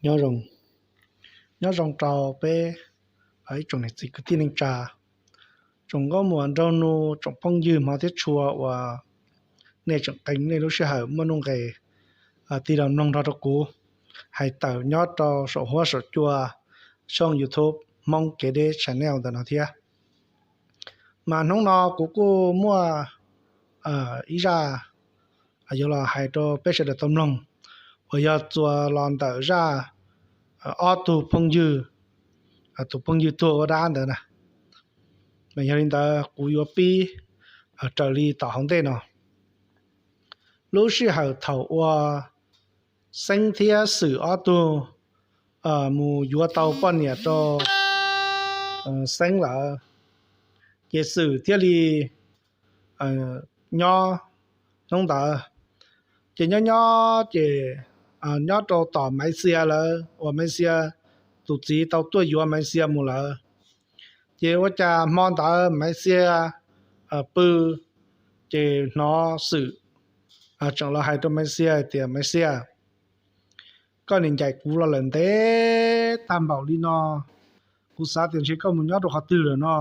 Nyob zoo, nyob zoo rau peb ib tsoom niam txiv kwv tij neej tsa, tsoom nkauj muam nraug nus, tsoom phooj ywg hmov thiab tshua uas nej tseem qee nej lub sij hawm muaj nuj nqes tig los mloog nrog rau kuv hais tawm nyob rau saum huab saum cua tshooj YouTube Hmoob Kev Deb Channel ntawm no thiab. Mas hnub no kuv kuj muaj ib zaj yuav los hais rau peb sawv daws tau mloog, uas yog txuas los ntawm zaj ob tug phooj ywg, tus phooj ywg tuag ua dab ntawd na. Mas yog li ntawd kuv yuav pib raws li tom hauv ntej no. Lub sij hawm thaum uas Xeeb thiab Xwm ob tug mus yuav tau poj niam rau Xeeb lawm, ces Xwm thiaj li nyob hnub ntawd. Ces nyob nyob ces nyob rau tom Maiv Xia lawv uas Maiv Xia tus txiv tau tuaj yuav Maiv Xia mus lawm. Ces ua cas hmo ntawd Maiv Xia pw, ces hnov Xwm tseem los hais rau Maiv Xia tias, Maiv Xia, koj nim ncaim kuv los lawm ntev tag npaum li no, kuv xav tias ntshe koj mus nyob rau qhov twg lawm no.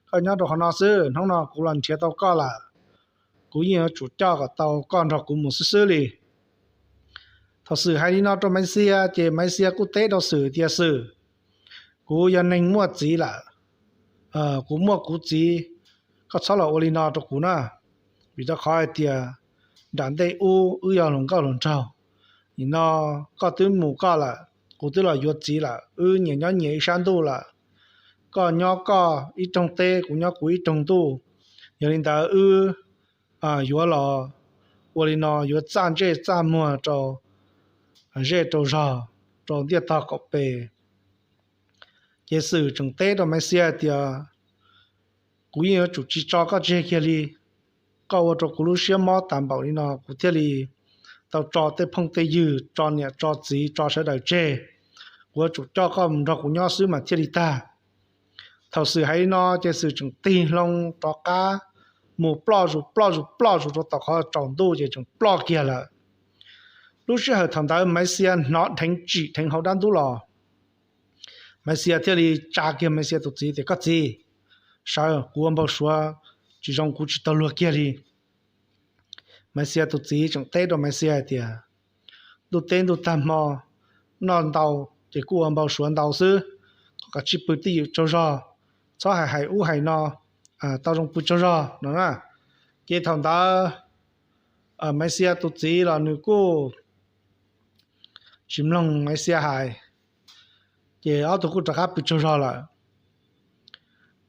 Koj nyob rau qhov no xwb, hnub no kuv los nrhiav tau koj lawm, kuv yeej yuav tsum coj kom tau koj nrog kuv mus xwb xwb li. Thaum Xwm hais li no rau Maiv Xia ces Maiv Xia kuj teb rau Xwm tias, Xwm, kuv yog neeg muaj txiv lawm, kuv muaj kuv txiv, koj txhob los ua li no rau kuv na. Vim rau qhov hais tias nram ntej ub wb yog hluas nkauj hluas nraug, nim no koj twb mus koj lawm, kuv twb los yuav txiv lawm, wb nyias nyob nyias ib sab ntuj lawm. Koj nyob koj ib rooj teb, kuv nyob kuv ib rooj ntuj, yog li ntawd wb yuav los ua li no yuav txaj ntsej txaj muag rau zej rau zog, rau ntiaj tog qaum pes. Ces Xwm tseem teb rau Maiv Xia tias, Kuv yeej yuav tsum tsis tso koj tseg kiag li. Koj ua rau kuv lub siab mob tas npaum li no, kuv thiaj li tau tso tej phooj tej ywg, tso niam tso txiv, tso sawv daws tseg. Kuv yuav tsum coj koj mus nrog kuv nyob xwb mas thiaj li tag. Thaum Xwm hais li no ces Xwm tseem tig hlo rov qab mus ploj zus ploj zus ploj zus rau tom qhov tsaus ntuj ces tseem ploj kiag lawm. Lub sij hawm thaum ntawd Maiv Xia hnov dheev tsim dheev hauv dab ntub los. Maiv Xia thiaj li tsa kiag Maiv Xia tus txiv tias, Koj txiv, sawv, kuv ua npau suav tsis zoo, kuv tsis tau luag kiag li. Maiv Xia tus txiv tseem teb rau Maiv Xia hais tias, Ntuj teb ntuj tag hmo, noj ntau ces kuj ua npau suav ntau xwb, kom kav tsij pw twj ywm tsaug zog, txhob hais hais ub hais no, tau zoo pw tsaug zog no na. Ces thaum ntawd Maiv Xia tus txiv los nws kuj tsis mloog Maiv Xia hais, ces ob tug kuj rov qab pw tsaug zog lawm.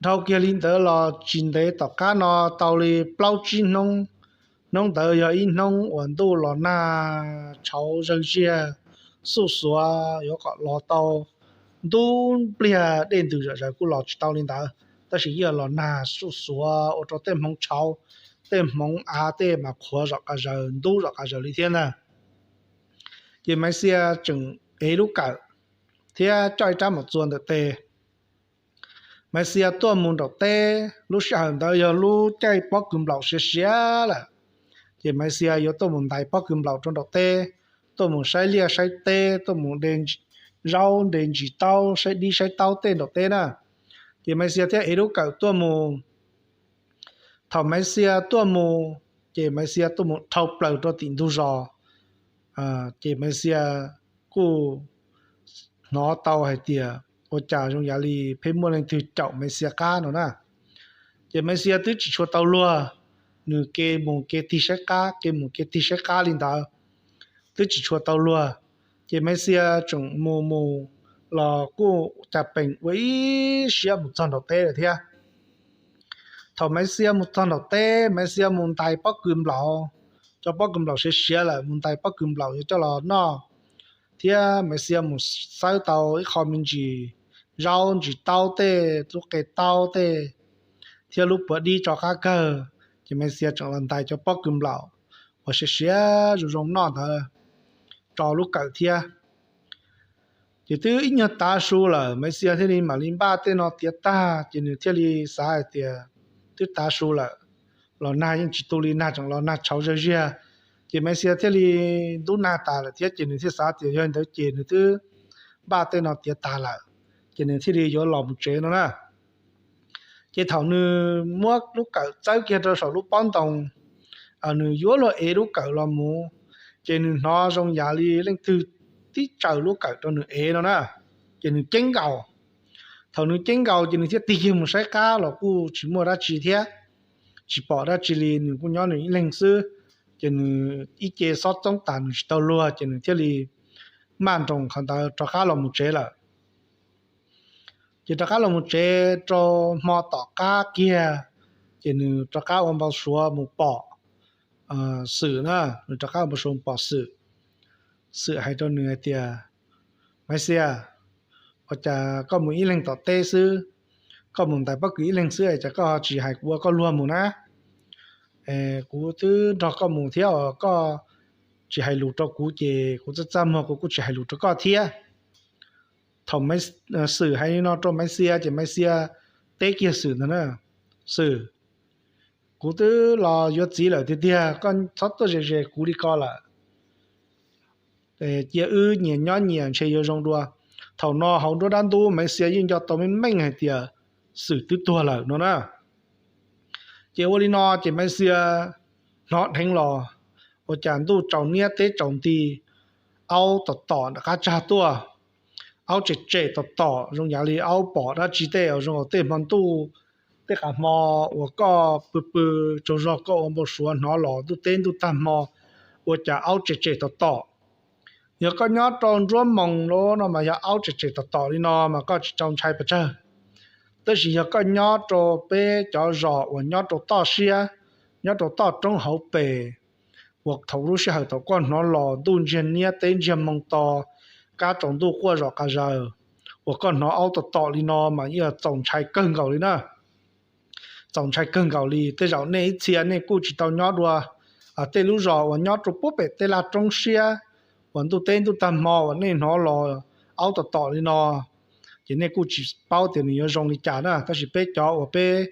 Dhau kiag li ntawd los tsis ntev tom qab no tau li plaub tsib hnub, hnub ntawd yog ib hnub uas ntuj los nag tshauv zawg ziag xuj xuav yuav kom los tau ntub npliag dej ntws zom zaws kuj los tsis tau li ntawd, tab sis yeej los nag xuj xuav ua rau tej hmoov tshauv, tej hmoov av tej mas qhuav zom qas zaws ntub zom qas zaws li thiab ntag. Ces Maiv Xia tseem ev lub kawm thiab coj ib rab mus txua ntawm tes. Maiv Xia tuaj mus nraum teb, lub sij hawm ntawd yog lub caij pob kws nplaum siav siav lawm. Ces Maiv Xia yuav tuaj mus ntais pob kws nplaum rau nraum teb, tuaj mus saib liaj saib teb, tuaj mus de zaub de ntsis taub, saib dib saib taub tej nraum teb na. Ces Maiv Xia thiaj ev lub kawm tuaj mus. Thaum Maiv Xia tuaj mus, ces Maiv Xia tuaj mus dhau plaws rau tim ntug zos. Ces Maiv Xia kuj hnov tau hais tias ua cas zoo yam li pheej muaj leej twg caum Maiv Xia qab no na. Ces Maiv Xia twb tsis tshua tau luag, nws ke mus ke tig saib qab, ke mus ke tig saib qab li ntawd, twb tsis tshua tau luag. Ces Maiv Xia tseem mus mus los kuj cas peem ua ib siab mus txog nraum teb lawm thiab. Thaum Maiv Xia mus txog nraum teb, Maiv Xia mus ntais pob kws nplaum, cov pob kws nplaum siav siav lawm, mus ntais pob kws nplaum yuav coj los noj, thiab Maiv Xia mus xawb tau ib qho me ntsis zaub ntsis taub tej, lub qe taub tej, thiab lub puav dib tso qab kawg. Ces Maiv Xia tseem los ntais cov pob kws nplaum uas siav siav zoo zoo noj ntawd tso lub kawm thiab. Ces twb ib nyuag tav su lawm, Maiv Xia thiaj li mam li npaj tej no tiav tag, ces nws thiaj li xav hais tias twb tav su lawm, los nag yeej tsis tu li, nag tseem los nag tshauv zawg ziag, Ces Maiv Xia thiaj li ntub nag tas lawm thiab ces nws thiaj xav tias yog li ntawd ces nws twb npaj tej no tiav tas lawm, ces nws thiaj li yuav los mus tsev no na. Ces thaum nws muab lub kawm txawb kiag rau saum lub pob ntoo, nws yuav luag ev lub kawm los mus, ces nws hnov zoo yam li leej twg tib tsaws lub kawm rau nws ev no na. Ces nws ceeb nkaus. Thaum nws ceeb nkaus ces nws thiaj tig kiag mus saib qab los kuj tsis muaj dab tsi thiab, tsis pom dab tsi li, nws kuj nyob nws ib leeg xwb. Ces nws ib ce xob txoob tas nws tsis tau luag ces nws thiaj li maj nroos qhov ntawd rov qab los mus tsev lawm. Ces rov qab los mus tsev rau hmo tom qab kiag, ces nws rov qab ua npau suav mus pom Xwm na. Nws rov qab ua npau suav mus pom Xwm. Xwm hais rau nws hais tias, Maiv Xia, ua cas koj mus ib leeg tom teb xwb, koj mus ntais pob kws ib leeg xwb es cas koj tsis hais kuv ua koj luag mus na? Kuv twb nrog koj mus thiab os, koj tsis hais lus rau kuv ces kuv txaj txaj muag kuv kuj tsis hais lus rau koj thiab. Thaum Xwm hais li no rau Maiv Xia ces Maiv Xia teb kiag Xwm ntag na, Xwm, kuv twb los yuav txiv lawm tiag tiag, koj txhob tuaj ze ze kuv li ko lawm. Cia wb nyias nyob nyias ntshe yuav zoo dua. Thaum no hauv nruab dab ntub Maiv Xia yeej nco tau meej meej hais tias Xwm twb tuag lawm no na. Ces ua li no ces Maiv Xia hnov dheev los, ua cas ntuj tsaus niab teb tsaus nti, aub tom tom nram qab tsag tuaj. Aub tsem tsem tom tom zoo yam li aub pom dab tsi tej, zoo tej hmo ntuj tej qab hmo uas koj pw pw tsaug zog koj ua npau suav hnov los ntuj teb ntuj tag hmo, ua cas aub tsem tsem tom tom. Yog koj nyob rau nruab moos lawm no mas yog aub tsem tsem tom tom li no mas koj tsis tau ntshai pes tsawg. Tab sis yog koj nyob rau peb cov zos uas nyob rau toj siab, nyob rau toj roob hauv pes, uas thaum lub sij hawm thaum koj hnov los ntuj ntsiag niab teb ntsiag moog to, kab tsaus ntuj quaj zom qas zaws, uas koj hnov aub tom tom li no mas yeej txaus ntshai kawg nkaus li na. Txaus ntshai kawg nkaus li. Tej zaum nej ib txhia nej kuj tsis tau nyob dua tej lub zos uas nyob rau puag pem tej laj roob siab uas ntuj teb ntuj tag hmo uas nej hnov los aub tom tom li no, ces nej kuj tsis paub tias nws yuav zoo li cas na. Tab sis peb cov uas peb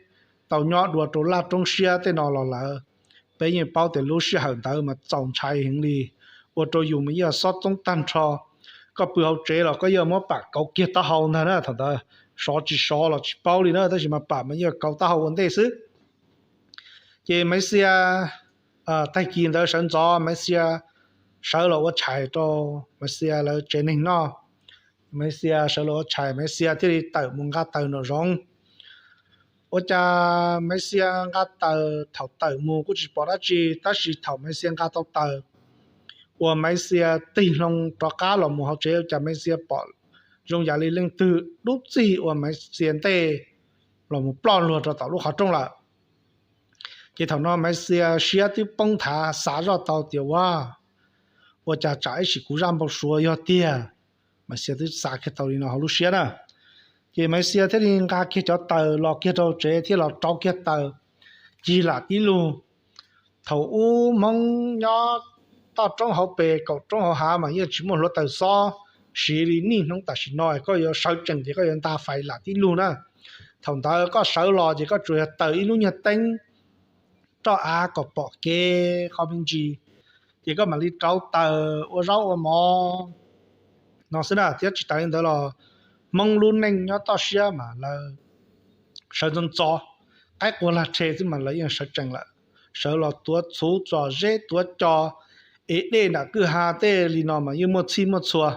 tau nyob dua rau laj roob siab tej no los lawm, peb yeej paub tias lub sij hawm ntawd mas txaus ntshai heev li, ua rau yus mas yeej xob txoob tag nrho. Koj pw hauv tsev los koj yeej muab pam kauv kiag taub hau ntag na. Thaum ntawd sov tsis sov los tsis paub li na, tab sis mas pam mas yeej kauv taub hau ua ntej xwb. Ces Maiv Xia tag kis ntawd sawv ntxov Maiv Xia sawv los ua tshais rau Maiv Xia lawv tsev neeg noj. Maiv Xia sawv los ua tshais, Maiv Xia thiaj li tawm mus nqa taws nraum zoov. Ua cas Maiv Xia nqa taws, thaum tawm mus kuj tsis pom dab tsi, tab sis thaum Maiv Xia nqa tau taws uas Maiv Xia tig hlo rov qab los mus hauv tsev, ua cas Maiv Xia pom zoo yam li leej twg dub txig ua Maiv Xia ntej los mus ploj luag rau tom lub qhov rooj lawm. Ces thaum no Maiv Xia siab twb poob nthav, xav zoj tau tias, Ua, ua cas tsam ib sim kuv zaj npau suav yog tiag. Maiv Xia twb xav kiag tau li no hauv lub siab na. Ces Maiv Xia thiaj li nqa kiag cov taws los kiag rau tsev thiab los rauv kiag taws cig lam tib lug. Thaum ub Hmoob nyob toj roob hauv pes kaum roob hauv hav mas yeej tsis muaj hluav taws xob siv li niaj hnub tam sim no, koj yuav sawv tsees ces koj yuav nta fais lam tib lug na. Thaum ntawd koj sawv los ces koj tsuas yog taws ib lub nyuag teeb roj av kom pom kev qhov me ntsis, ces koj mam li rauv taws ua zaub ua mov no xwb na. Thiab tsis tas li ntawd los Hmoob lub neej nyob toj siab mas lawv sawv ntxov ntxov, qaib qua lag rhe xwb mas lawv yeej sawv tsees lawm. Sawv los tuav txhuv txom zeb tuav co, ev dej nram kwj ha tej li no mas yeej muaj txhij muaj txhua.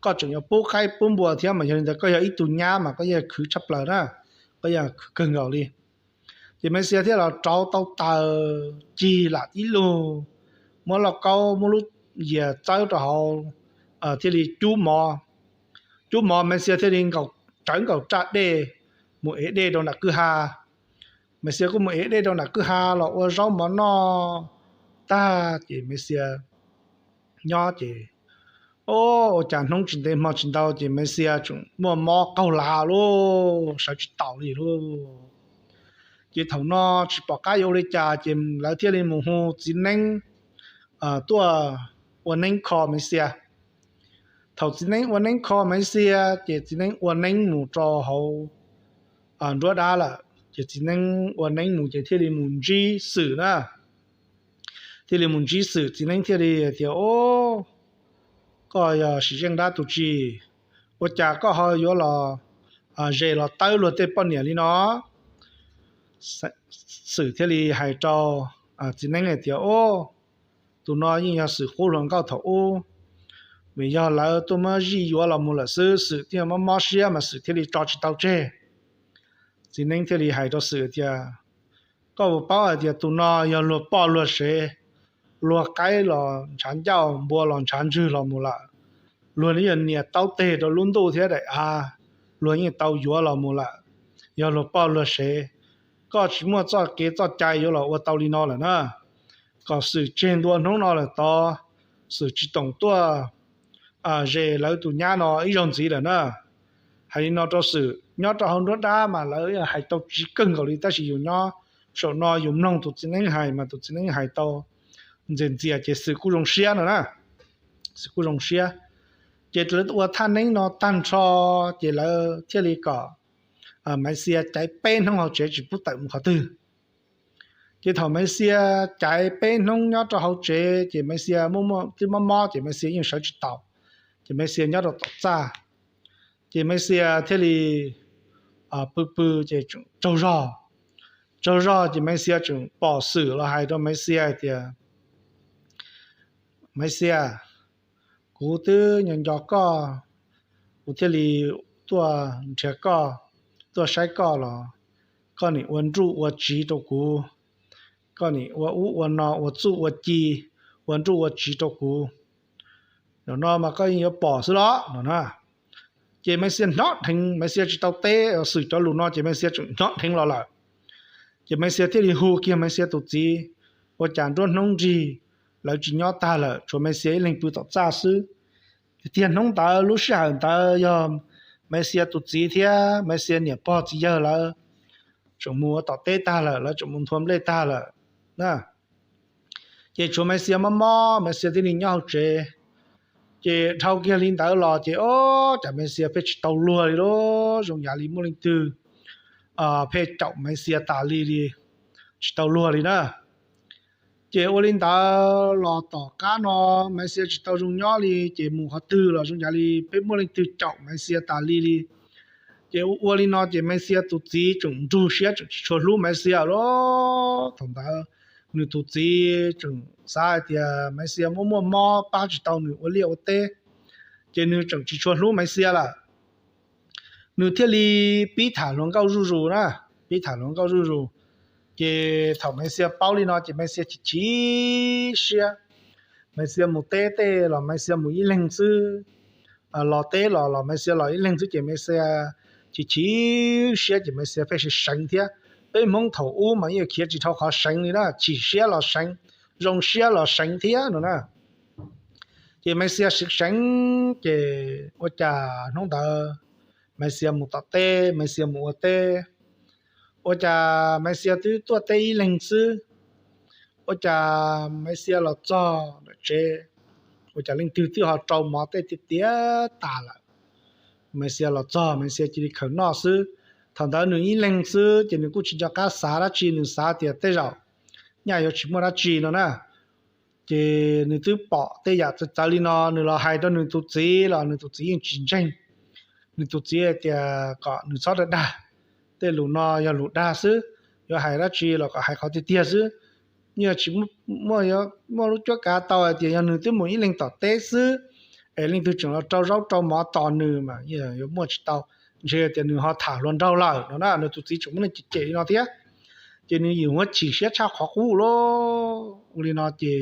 Koj tseem yuav pub qaib pub npua thiab mas yog li ntawd koj yog ib tug nyab mas koj yeej khwv tshaj plaws na, koj yeej khwv kawg nkaus li. Ces Maiv Xia thiaj los rauv tau taws cig lam tib lug, muab lauj kaub muab lub yias txawb rau hauv, thiaj li cub mov. Cub mov Maiv Xia thiaj li nkaum, rawv nkaus raj dej mus ev dej rau nram kwj ha. Maiv Xia kuj mus ev dej rau nram kwj ha los ua zaub mov noj tag ces Maiv Xia nyob ces, o, ua cas hnub tsis ntev hmo tsis ntau ces Maiv Xia tseem muaj mob qaug lav lauj, sawv tsis taus li lauj. Ces thaum no tsis pom qab yuav ua li cas ces lawv thiaj li mus hu txiv neeb tuaj ua neeb kho Maiv Xia. Thaum txiv neeb ua neeb kho Maiv Xia ces txiv neeb ua neeb mus rau hauv nruab dab lawm ces txiv neeb ua neeb mus ces thiaj li mus ntsib Xwm na. thiaj li mus ntsib Xwm. Txiv neeb thiaj li tias, Ub, koj yog sim zeej dab tus tsi, ua cas koj ho yuav los zes los tawb luag tej poj niam li no? Xwm thiaj li hais rau txiv neeb hais tias, Ub, tus no yeej yog Xwm qub hluas nkauj thaum ub, vim yog lawv tuaj muab zij yuav los mus lawm xwb, Xwm thiaj mob mob siab mas Xwm thiaj li tso tsis tau tseg. Txiv neeb thiaj li hais rau Xwm tias, Koj puas paub hais tias tus no yog luag poj luag sev, luag qaib los ntshav ncauj, npua los ntshav ntswg los mus lawm, luag yeej yog nias taub teg rau lub ntuj thiab daim av, luag yeej tau yuav los mus lawm, yog luag poj luag sev. Koj tsis muaj txoj kev txoj cai yuav los ua tau li no lawm na. Kom Xwm tseg ntua hnub no lawm tod, Xwm tsis toom tuaj zes lawv tus nyab no ib zaug ntxiv lawm na. Hais li no rau Xwm, nyob rau hauv nruab dab mas lawv hais tau tsiv kawg nkaus li, tab sis yus nyob saum no yus mloog tus txiv neeb hais mas tus txiv neeb hais tau ntxias ntxias ces Xwm kuj zoo siab no na. Xwm kuj zoo siab. Ces lawv ua thaj neeb no tag nrho, ces lawv thiaj li kom Maiv Xia caiv peb hnub hauv tsev tsis pub tawm mus qhov twg. Ces thaum Maiv Xia caiv peb hnub nyob rau hauv tsev ces Maiv Xia twb mob mob ces Maiv Xia yeej sawv tsis taus, ces Maiv Xia nyob rau tom txaj. Ces Maiv Xia thiaj li pw pw ces tsaug zog. Tsaug zog ces Maiv Xia tseem pom Xwm los hais rau Maiv Xia hais tias, Maiv Xia, kuv twb nco nco koj, kuv thiaj li tuaj nrhiav koj, tuaj saib koj los koj nim ua nruj ua tsiv rau kuv, koj nim ua ub ua no ua txuj ua ci, ua nruj ua tsiv rau kuv. Zaum no mas koj yeej yuav pom xwb los no na. Ces Maiv Xia hnov dheev, Maiv Xia tsis tau teb Xwm cov lus no ces Maiv Xia tseem hnov dheev los lawm. Ces Maiv Xia thiaj li hu kiag Maiv Xia tus txiv, ua cas nruab hnub nrig lawv tsis nyob tag lawm, tshuav Maiv Xia ib leeg pw tom txaj xwb. Tiag hnub ntawd lub sij hawm ntawd yog Maiv Xia tus txiv thiab Maiv Xia niam pog txiv yawg lawv tseem mus ua tom teb tag lawm, lawv tseem mus nthua nplej tag lawm na. Ces tshuav Maiv Xia mob mob, Maiv Xia thiaj li nyob hauv tsev. Ces dhau kiag li ntawd los ces ob, cas Maiv Xia pheej tsis tau luag li lauj, zoo yam li muaj leej twg pheej caum Maiv Xia tas li li, tsis tau luag li na. Ces ua li ntawd los tom qab no Maiv Xia tsis tau zoo nyob li, ces mus qhov twg los zoo yam li pheej muaj leej twg caum Maiv Xia tas li li. Ces ua ua li no ces Maiv Xia tus txiv tseem nrug siab tseem tsis tshua hlub Maiv Xia lauj. Thaum ntawd nws tus txiv tseem xav hais tias Maiv Xia muaj muaj mob pab tsis tau nws ua liaj ua teb, ces nws tseem tsis tshua hlub Maiv Xia lawm. Nws thiaj li pib tham hluas nkauj zuj zus na, pib tham hluas nkauj zuj zus. Ces thaum Maiv Xia paub li no ces Maiv Xia chim chim siab. Maiv Xia mus teb tej los Maiv Xia mus ib leeg xwb, los teb los los Maiv Xia los ib leeg xwb ces Maiv Xia chim chim siab ces Maiv Xia pheej seev seev thiab. Peb Hmoob thaum ub mas yeej khiav tsis dhau qhov seev li na, chim siab los seev, zoo siab los seev thiab no na. Ces Maiv Xia seev seev ces ua cas hnub ntawd Maiv Xia mus tom teb, Maiv Xia mus ua teb, ua cas Maiv Xia twb tuaj teb ib leeg xwb, ua cas Maiv Xia los txog ntawm tsev, ua cas leej twg twb ho rau mov tej tiav tiav tas lawm. Maiv Xia los txog Maiv Xia cia li khaws noj xwb. Thaum ntawd nws ib leeg xwb ces nws kuj tsis nco qab xav dab tsi, nws xav tias tej zaum nyaj yuav tsis muaj dab tsi no na. Ces nws twb pom tej yam txawv txawv li no, nws los hais rau nws tus txiv los nws tus txiv yeej tsis ntseeg. Nws tus txiv hais tias kom nws txhob dag dag, tej lus no yog lus dag xwb, yuav hais dab tsi los kom hais qhov tiag tiag xwb. Yeej tsis muaj lub cuab kav tau hais tias yog nws twb mus ib leeg tom teb xwb es leej twg tseem los rau zaub rau mov tos nws mas yeej yuav muaj tsis tau. Ntshe tias nws ho tham hluas nraug lawm no na, nws tus txiv tseem muaj neej cem cem li no thiab. Ces nws yim huab chim siab tshaj qhov qub lauj. Ua li no ces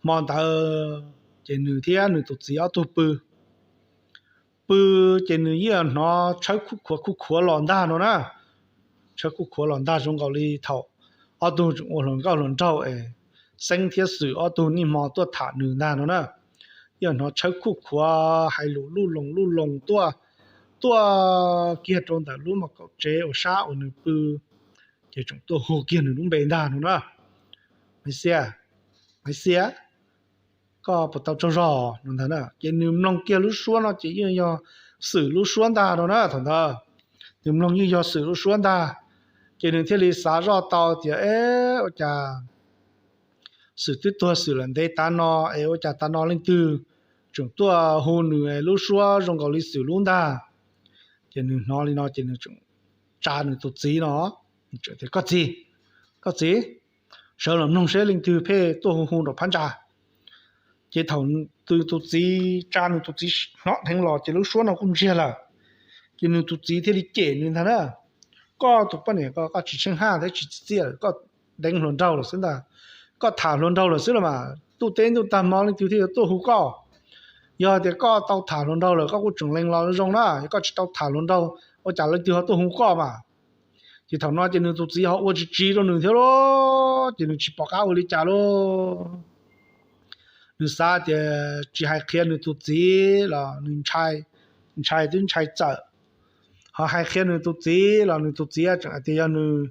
hmo ntawd ces nws thiab nws tus txiv ob tug pw, pw ces nws yeej hnov tshawb khuj khuav khuj khuav los ntag no na. Tshawb khuj khuav los ntag zoo nkaus li thaum ob tug tseem ua hluas nkauj hluas nraug es Xeeb thiab Xwm ob tug niaj hmo tuaj tham nws ntag no na. Yeej hnov tshawb khuj khuav hais lus luj loos luj loos tuaj, tuaj kiag rau ntawm lub mos kaum tsev uas sab uas nws pw, ces tseem tuaj hu kiag nws lub npe ntag no na. Maiv Xia, Maiv Xia, koj puas tau tsaug zog no ntag na. Ces nws mloog kiag lub suab no ces yeej yog Xwm lub suab ntag no na thaum ntawd. Nws mloog yeej yog Xwm lub suab ntag. Ces nws thiaj li xav zoj tau tias, Eb, ua cas Xwm twb tuag Xwm lawm ntev tav no es ua cas tav no leej twg tseem tuaj hu nws es lub suab zoo nkaus li Xwm lub ntag. Ces nws hnov li no ces nws tseem tsa nws tus txiv no, nws tseem tias, Koj txiv, koj txiv, sawv los mloog seb leej twg pheej tuaj hu hu nraum phab ntsa. Ces thaum tus txiv tsa nws tus txiv hnov dheev los ces lub suab no kuj ntsiag lawm. Ces nws tus txiv thiaj li cem nws ntag na, Koj tus poj niam ko, koj tsis tsheej haj thiab tsis txiaj, koj deev hluas nraug lawm xwb ntag. Koj tham hluas nraug lawm xwb los mas, ntuj teb ntuj tag hmo leej twg thiaj yuav tuaj hu koj? Yog tias koj tau tham hluas nraug lawm koj kuj tseem lees los zoo na, yog koj tsis tau tham hluas nraug ua cas leej twg ho tuaj hu koj mas? Ces thaum no ces nws tus txiv ho ua tsis tsis rau nws thiab lauj, ces nws tsis pom qab ua li cas lauj. Nws xav tias tsis hais qhia nws tus txiv los nws ntshai, ntshai twb ntshai txawm, ho hais qhia nws tus txiv los nws tus txiv tseem hais tias yog nws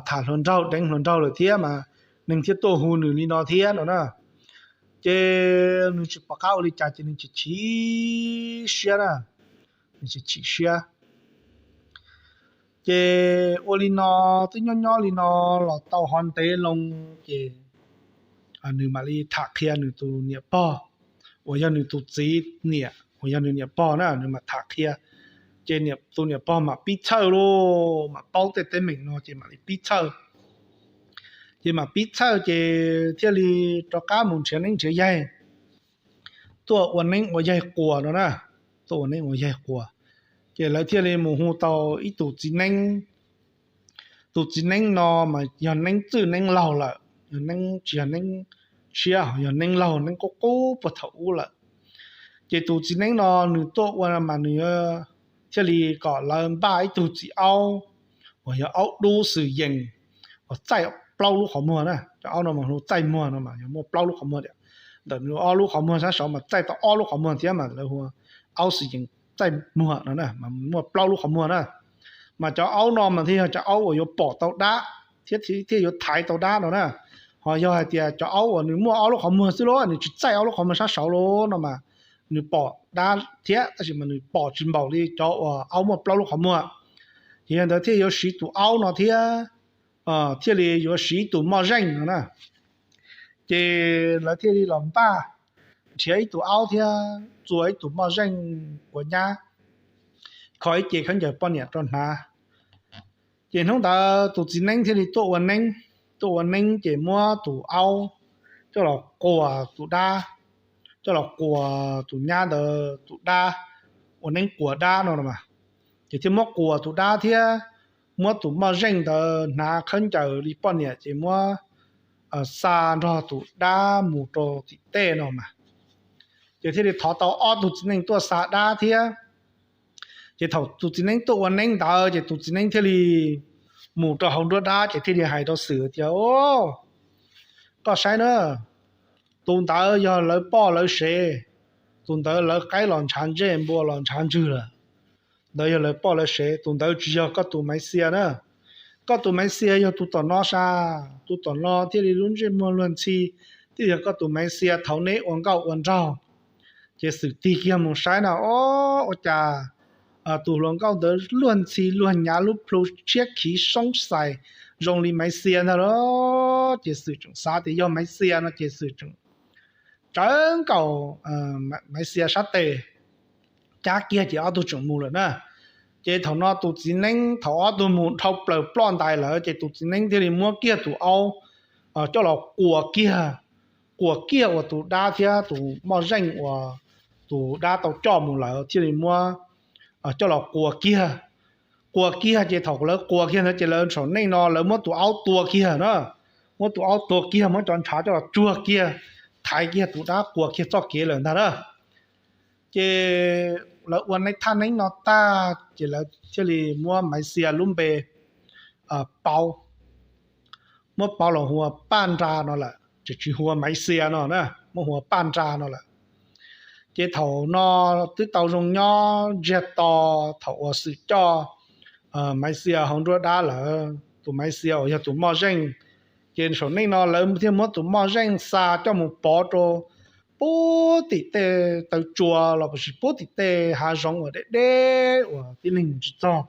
tham hluas nraug deev hluas nraug lawm thiab mas neeg thiaj tuaj hu nws li no thiab no na. Ces nws tsis pom qab ua li cas ces nws chim chim siab na, nws chim chim siab. Ces ua li no, twb nyob nyob li no los tau hov ntev loo, ces nws mam li tham qhia nws tus niam pog uas yog nws tus txiv niam uas yog nws niam pog na, nws mam tham qhia. Ces tus niam pog mam pib txhawj lauj, mam paub tej teeb meem no ces mam li pib txhawj. Ces mam pib txhawj ces thiaj li rov qab mus nrhiav neeb nrhiav yaig tuaj ua neeb ua yaig quas no na, tuaj ua neeb ua yaig quas. Ces lawv thiaj li mus hu tau ib tug txiv neeb. Tus txiv neeb no mas yog neeb txwj neeb laug lawm, yog neeb tsis yog neeb tshiab, yog neeb laug neeb qub qub puag thaum ub lawm. Ces tus txiv neeb no nws tuaj ua mas nws thiaj li kom lawv npaj ib tug txiv aub uas yog aub dub xwm yees uas txaij plaub lub qhov muag na, cov aub no mas hu txaij muag no mas yog muaj plaub lub qhov muag tias, ntawm nws ob lub qhov muag sab saud mas txaij tau ob lub qhov muag thiab mas lawv hu aub xwm yees txaij muag no na, mas muaj plaub lub qhov muag na. Mas cov aub no mas thiaj yog cov aub uas yuav pom tau dab thiab thiaj yuav thaiv tau dab no na. Ho yog hais tias cov aub uas nws muaj ob lub qhov muag xwb los nws tsis txaij ob lub qhov muag sab saud los no mas nws pom dab thiab tab sis mas nws pom tsis npaum li cov uas aub muaj plaub lub qhov muag. Ces yog ntawd thiaj yuav siv tus aub no thiab thiaj li yuav siv tus moj zeej no na. Ces lawv thiaj li los npaj nrhiav ib tug aub thiab txua ib tug moj zeej quav nyab, kho ib ce khaub ncaws poj niam rau hnav. Ces hnub ntawd tus txiv neeb thiaj li tuaj ua neeb, tuaj ua neeb ces muab tus aub coj los quas tus dab, coj los quas tus nyab ntawd tus dab, ua neeb quas dab no los mas. Ces thiaj muab quas tus dab thiab muab tus moj zeej ntawd hnav khaub ncaws li poj niam ces muab xa nrog tus dab mus rau tim tej no mas. Ces thiaj li thov tau ob tug txiv neej tuaj xa dab thiab. Ces thaum tus txiv neeb tuaj ua neeb ntawd ces tus txiv neeb thiaj li mus rau hauv nruab dab ces thiaj li hais rau Xwm tias, Koj saib na, tus ntawd yog lawv poj lawv sev, tus ntawd lawv qaib los ntshav ntsej npua los ntshav ntswg lawm. Ntawd yog lawv poj lawv sev, tus ntawd tsis yog koj tus Maiv Xia na. Koj tus Maiv Xia yog tus tom no sas, tus tom no thiaj li lub ntsej muag luag ntxhi, thiaj yog koj tus Maiv Xia thaum neb ua nkauj ua nraug. Ces Xwm tig kiag mus saib na, o, ua cas tus hluas nkauj ntawd luag ntxhi luag nyav lub plhu tshiab khiv soob xais zoo li Maiv Xia ntag lauj. Ces Xwm tseem xav tias yog Maiv Xia no ces Xwm tseem tsawv nkaus Maiv Xia sab tes, cab kiag ces ob tug tseem mus lawm na. Ces thaum no tus txiv neeb thaum ob tug mus dhau plaws ploj ntais lawm ces tus txiv neeb thiaj li muab kiag tus aub coj los quas kiag, quas kiag uas tus dab thiab tus moj zeej uas tus dab tau coj mus lawm thiaj li muab coj los quas kiag. Quas kiag ces thaum lawv quas kiag ntawd ces lawv saum neej no lawv muab tus aub tua kiag na, muab tus aub tua kiag, muab cov ntshav coj los tsuag kiag, thaiv kiag tus dab quas kiag txoj kev lawm ntag na. Ces lawv ua neeb thaj neeb no tag ces lawv thiaj li muab Maiv Xia lub npe pauv, muab pauv los hu ua Paj Nra no lawm, ces tsis hu ua Maiv Xia no na, muab hu ua Paj Nra no lawm. Ces thaum no twb tau zoo nyob ntsiag to, thaum uas Xwm coj Maiv Xia hauv nruab dab lawm, tus Maiv Xia uas yog tus moj zeej, ces saum neej no lawv thiaj muab tus moj zeej xa coj mus pov rau pub tim tej taw tsua los puas sis pub tim tej hav zoov uas deb deb uas tib neeg mus tsis txog.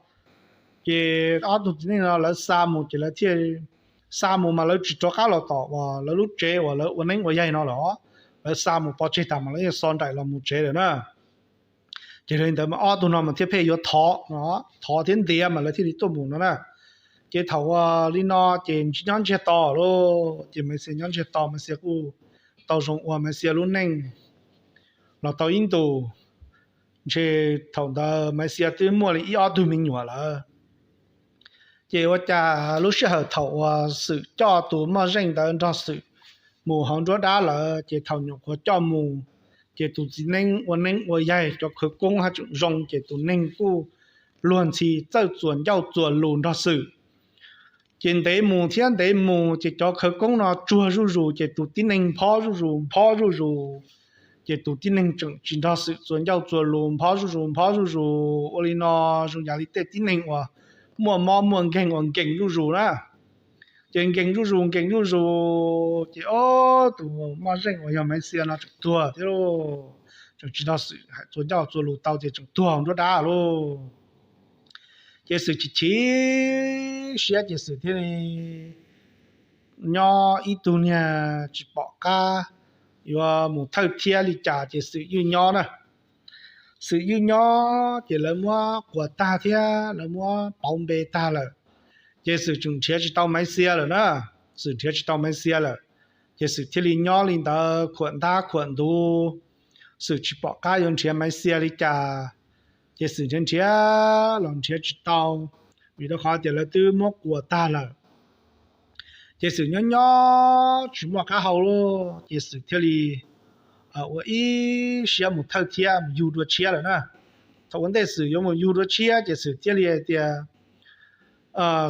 Ces ob tug txiv neej no lawv xa mus ces lawv thiaj xa mus mas lawv tsis rov qab los tom uas lawv lub tsev uas lawv ua neeb ua yaig no lawm. Lawv xa mus pov tseg tas mas lawv yeej xo nraim los mus tsev lawm na. Ces li ntawd mas ob tug no mas thiaj pheej yuav thov, thov thiab ntiav mas lawv thiaj li tuaj mus no na. Ces thaum uas li no ces nyob ntsiag to lauj, ces Maiv Xia nyob ntsiag to, Maiv Xia kuj tau zoo ua Maiv Xia lub neej los tau ib ntus. Ntshe thaum ntawd Maiv Xia twb muaj li ib ob tug me nyuam lawm. Ces ua cas lub sij hawm thaum uas Xwm coj tus moj zeej ntawd nrog Xwm mus hauv nruab dab lawm, ces thaum nyuam qhuav coj mus, ces tus txiv neeb ua neeb ua yaig cov khawv koob haj tseem zoo, ces tus neeg kuj luag ntxhi txawj txuas ncauj txuas lus nrog Xwm. Ces ntev mus thiab ntev mus ces cov khawv koob no tsuag zuj zus, ces tus tib neeg phob zuj zus phob zuj zus. Ces tus tib neeg tseem tsis nrog Xwm txuas ncauj txuas lus, phob zuj zus phob zuj zus ua li no, zoo yam li tej tib neeg uas muaj mob muaj nkeeg uas nkees zuj zus na. Ces nkees zuj zus nkees zuj zus ces ob tus moj zeej uas yog Maiv Xia no tseem tuag thiab lauj. Tseem tsis nrog Xwm txuas ncauj txuas lus tau ces tseem tuag nruab dab lauj. Ces Xwm chim chim siab ces Xwm thiaj li nyob ib tug niag tsis pom qab yuav mus thawj thiab li cas ces Xwm ywj nyob na. Xwm ywj nyob ces lawv muab quas tag thiab lawv muab pauv npe tag lawm, ces Xwm tseem nrhiav tsis tau Maiv Xia lawm na. Xwm nrhiav tsis tau Maiv Xia lawm, ces Xwm thiaj li nyob li ntawd khuam ntab khuam ntuv. Xwm tsis pom qab yuav nrhiav Maiv Xia li cas, ces Xwm nrhiav nrhiav los nrhiav tsis tau, vim rau qhov tias lawv twb muab quas tag lawm. Ces Xwm nyob nyob tsis muaj qab hau lauj, ces Xwm thiaj li ua ib siab mus thawj thiab mus yug dua tshiab lawm na. Thaum ua ntej Xwm yuav mus yug dua tshiab ces Xwm thiaj li hais tias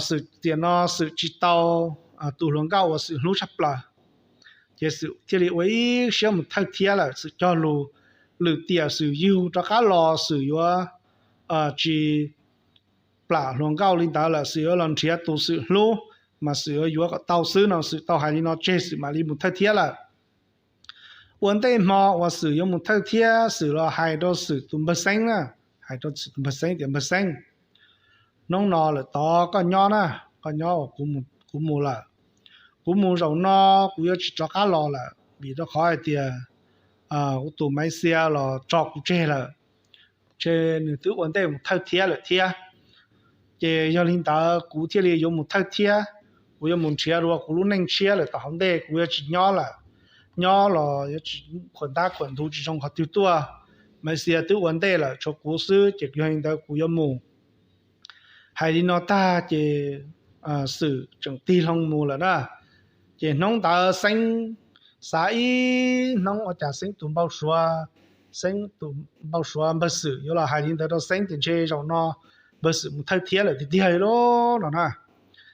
Xwm tiam no Xwm tsis tau tus hluas nkauj uas Xwm hlub tshaj plaws, ces Xwm thiaj li ua ib siab mus thawj thiab lawm. Xwm cog lus, lwm tiam Xwm yug rov qab los Xwm yuav tsis plam hluas nkauj li ntawd lawm, Xwm yuav los nrhiav tus Xwm hlub mas Xwm yuav yuav kom tau xwb no. Xwm tau hais li no tseg Xwm mam li mus thawj thiab lawm. Ua ntej hmo uas Xwm yuav mus thawj thiab Xwm los hais rau Xwm tus npawg Xeeb na, hais rau Xwm tus npawg Xeeb tias, Npawg Xeeb, hnub no lawm tod koj nyob na, koj nyob uas kuv mus lawm. Kuv mus zaum no kuv yuav tsis rov qab los lawm vim rau qhov hais tias kuv tus Maiv Xia los tso kuv tseg lawm, ces nws twb ua ntej mus thawj thiab lawm thiab. Ces yog li ntawd kuv thiaj li yuav mus thawj thiab, kuv yuav mus nrhiav dua kuv lub neej tshiab lawm tom hauv ntej, kuv yuav tsis nyob lawm. Nyob los yuav tsis khuam ntab khuam ntuv tsis zoo qhov twg tuaj. Maiv Xia twb ua ntej lawm tshuav kuv xwb, ces yog li ntawd kuv yuav mus. Hais li no tag ces Xwm tseem tig loo mus lawm na. Ces hnub ntawd Xeeb xav ib hnub ua cas Xeeb tus npau suav, Xeeb tus npau suav npawg Xwm yuav los hais li ntawd rau Xeeb ces ntshe zaum no npawg Xwm mus thawj thiab lawm tiag tiag li lauj no na.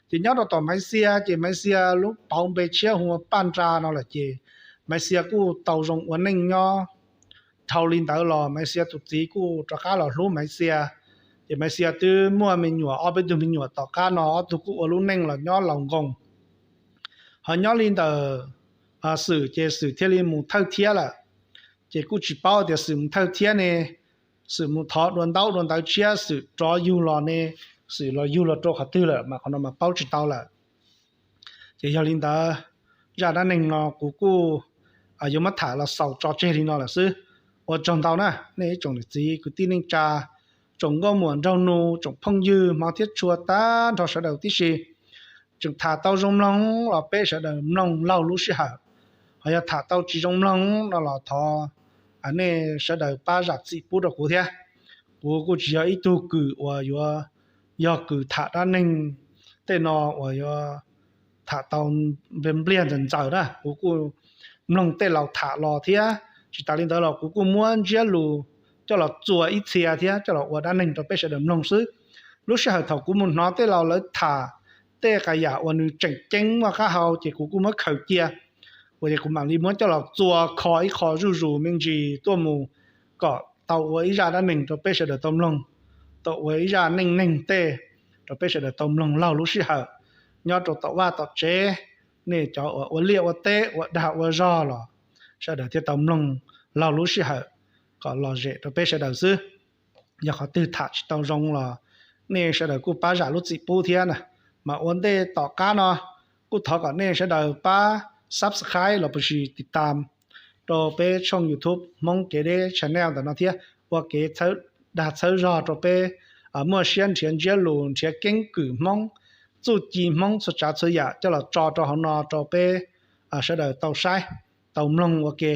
Ces nyob rau tom Maiv Xia ces Maiv Xia lub pauv npe tshiab hu ua Paj Nra no lawm ces Maiv Xia kuj tau zoo ua neej nyob. Dhau li ntawd los Maiv Xia tus txiv kuj rov qab los hlub Maiv Xia. Ces Maiv Xia twb muaj me nyuam ob peb tug me nyuam tom qab no, ob tug kuj ua lub neej los nyob laus nkoos. Ho nyob li ntawm Xwm ces Xwm thiaj li mus thawj thiab lawm. Ces kuj tsis paub tias Xwm mus thawj thiab ne, Xwm mus thov dua ntaub dua ntawv tshiab Xwm rov yug los ne, Xwm los yug los rau qhov twg lawm mas qhov no mas paub tsis tau lawm. Ces yog li ntawd, zaj dab neeg no kuv kuj yuav muab tham los xaus tso tseg li no lawm xwb. Ua tsaug ntau na nej ib tsoom niam txiv kwv tij neej tsa, tsoom nkauj muam nraug nus, tsoom phooj ywg hmov thiab tshua tag nrho sawv daws tib si. Tseem tham tau zoo mloog los peb sawv daws mloog laug lub sij hawm, ho yog tham tau tsis zoo mloog no los thov nej sawv daws pab zam txim pub rau kuv thiab. Kuv kuj tsis yog ib tug kws uas yuav yog kws tham dab neeg tej no uas yuav tham tau npliag ntxawm ntxaws na. Kuv kuj mloog tej laus tham los thiab, tsis tas li ntawd los kuv kuj muab ntsiab lus coj los txuas ib txhia thiab coj los ua dab neeg rau peb sawv daws mloog xwb. Lub sij hawm thaum kuv mus hnov tej laus lawv tham tej qas yam uas nws tseem ceeb muaj qab hau ces kuv kuj muab khaws cia, ua ces kuv mam li muab coj los txuas kho ib qho zuj zus me ntsis tuaj mus kom tau ua ib zaj dab neeg rau peb sawv daws tau mloog, tau ua ib zaj neej neeg tej rau peb sawv daws tau mloog laug lub sij hawm. Nyob rau tom vaj tom tsev, nej cov uas ua liaj ua teb ua dag ua zog los sawv daws thiaj tau mloog laug lub sij hawm kom lom zem rau peb sawv daws xwb. Yog qhov twg tham tsis tau zoo los nej sawv daws kuj pab zam lub txim pub thiab na. Mas ua ntej tom qab no Kuj thov kom nej sawv daws pab subscribe los puas sis tiv tam rau peb tshooj YouTube Hmoob Kev Deb channel ntawm no thiab ua kev dag txhawb zog rau peb muaj siab nrhiav ntsiab lus, nrhiav keeb kwm Hmoob, txuj ci Hmoob txhua tsav txhua yam coj los tso rau hauv no rau peb sawv daws tau saib, tau mloog ua ke.